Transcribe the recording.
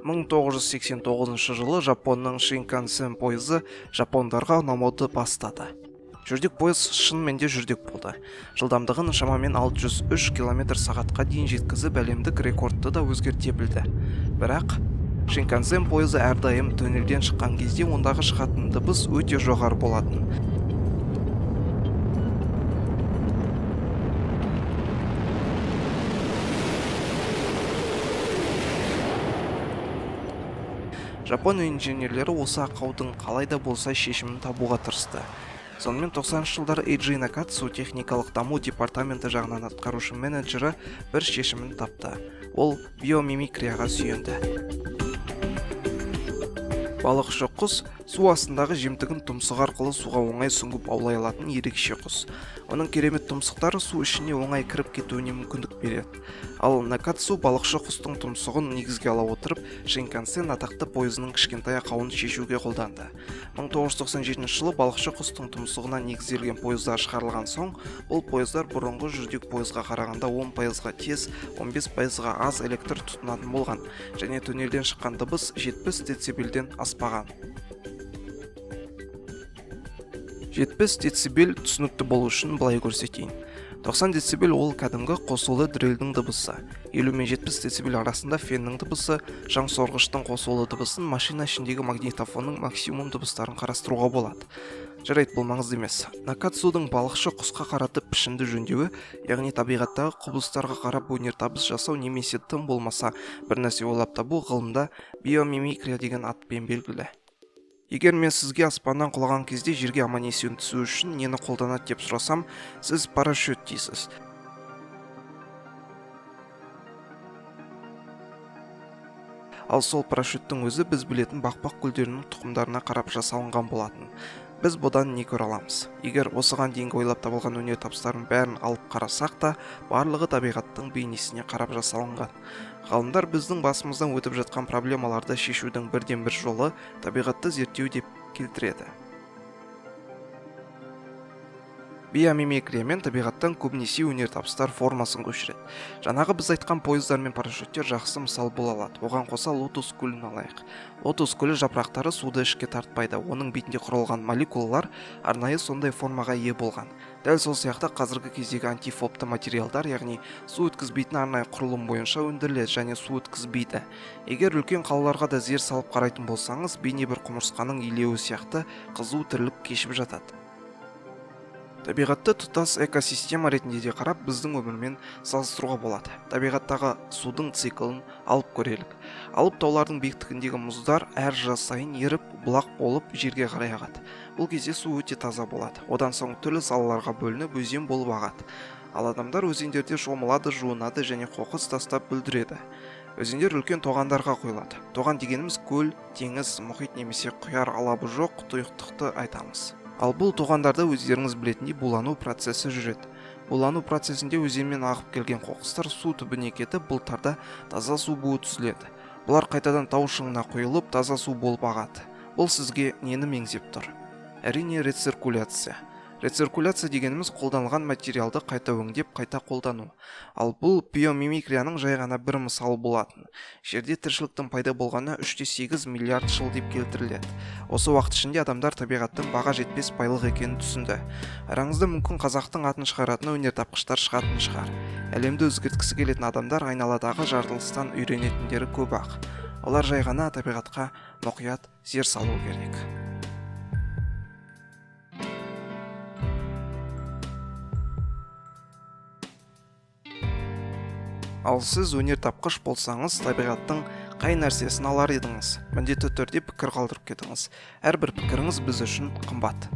1989 жылы Жапонның Шинкансен пойызы жапондарға ұнамауды бастады. Жүрдек пойыз шынымен де жүрдек болды. Жылдамдығын шамамен 603 км сағатқа дейін жеткізіп, әлемдік рекордты да өзгерте білді. Бірақ Шинкансен пойызы әрдайым туннельден шыққан кезде ондағы шығатын дыбыс өте жоғары болатын. Жапон инженерлері осы ақаудың қалай да болса шешімін табуға тырысты. Сонымен 90 жылдары Эйджи Накацу, техникалық даму департаменті жағынан атқарушы менеджері, бір шешімін тапты. Ол биомимикрияға сүйенді. Балықшы құс су астындағы жемтігін тұмсығы арқылы суға оңай сүңгіп аулай алатын ерекше құс. Оның керемет тұмсықтары су ішіне оңай кіріп кетуіне мүмкіндік береді. Ал Накацу балықшы құстың тұмсығын негізге ала отырып, Шинкансен атақты пойызының кішкентай ақауын шешуге қолданды. 1997 жылы балықшы құстың тұмсығына негізделген пойыздар шығарылған соң, бұл пойыздар бұрынғы жүрдек пойызға қарағанда 10%-ға тез, 15%-ға аз электр тұтынатын болған және туннельден шыққан дыбыс 70 децибелден аспаған. 70 децибел түсінікті болу үшін былай көрсетейін. 90 децибел ол кәдімгі қосулы дрельдің дыбысы. 50 мен 70 децибел арасында феннің дыбысы, шаңсорғыштың қосулы дыбысын, машина ішіндегі магнитофонның максимум дыбыстарын қарастыруға болады. Жарайды, бұл маңызды емес. Накацудың балықшы құсқа қаратып пішінді жөндеуі, яғни табиғаттағы құбылыстарға қарап өнертабыс жасау немесе тым болмаса бір нәрсе ойлап табу ғылымда биомимикрия деген атпен белгілі. Егер мен сізге аспаннан құлаған кезде жерге аман-есен түсу үшін нені қолданады деп сұрасам, сіз парашют дейсіз. Ал сол парашюттің өзі біз білетін бақбақ гүлдерінің тұқымдарына қарап жасалынған болатын. Біз бұдан не көре аламыз? Егер осыған дейінгі ойлап табылған өнертабыстардың бәрін алып қарасақ та, барлығы табиғаттың бейнесіне қарап жасалынған. Ғалымдар біздің басымыздан өтіп жатқан проблемаларды шешудің бірден бір жолы табиғатты зерттеу деп келтіреді. Биомимикрия мен табиғаттан көбінесе өнертабыстар формасын көшіреді. Жаңағы біз айтқан пойыздар мен парашюттер жақсы мысал бола алады. Оған қоса лотос гүлін алайық. Лотос гүлі жапырақтары суды ішке тартпайды. Оның бетінде құралған молекулалар арнайы сондай формаға ие болған. Дәл сол сияқты қазіргі кездегі антифобты материалдар, яғни су өткізбейтін арнайы құрылым бойынша өндіріледі және су өткізбейді. Егер үлкен қалаларға да зер салып қарайтын болсаңыз, бейне бір құмырсқаның илеуі сияқты қызу тірлік кешіп жатады. Табиғатты тұтас экосистема ретінде де қарап, біздің өмірмен салыстыруға болады. Табиғаттағы судың циклін алып көрелік. Алып таулардың биіктігіндегі мұздар әр жаз сайын еріп, бұлақ болып жерге қарай ағады. Бұл кезде су өте таза болады. Одан соң түрлі салаларға бөлініп, өзен болып ағады. Ал адамдар өзендерде шомылады, жуынады және қоқыс тастап бүлдіреді. Өзендер үлкен тоғандарға құйылады. Тоған дегеніміз көл, теңіз, мұхит немесе құяр алабы жоқ тұйықтықты айтамыз. Ал бұл тоғандарда өздеріңіз білетіндей булану процесі жүреді. Булану процесінде өзенмен ағып келген қоқыстар су түбіне кетіп, бұлттарда таза су буы түзіледі. Бұлар қайтадан тау шыңына құйылып, таза су болып ағады. Бұл сізге нені меңзеп тұр? Әрине, рециркуляция. Рециркуляция дегеніміз қолданылған материалды қайта өңдеп, қайта қолдану. Ал бұл биомимикрияның жай ғана бір мысалы болатын. Жерде тіршіліктің пайда болғанына 3,8 миллиард жыл деп келтіріледі. Осы уақыт ішінде адамдар табиғаттың баға жетпес байлық екенін түсінді. Араңызда мүмкін қазақтың атын шығаратын өнертапқыштар шығатын шығар. Әлемді өзгерткісі келетін адамдар айналадағы жаратылыстан үйренетіндері көп-ақ. Олар жай ғана табиғатқа мұқият зер салу керек. Ал сіз өнертапқыш болсаңыз, табиғаттың қай нәрсесін алар едіңіз? Міндетті түрде пікір қалдырып кетіңіз. Әрбір пікіріңіз біз үшін қымбат.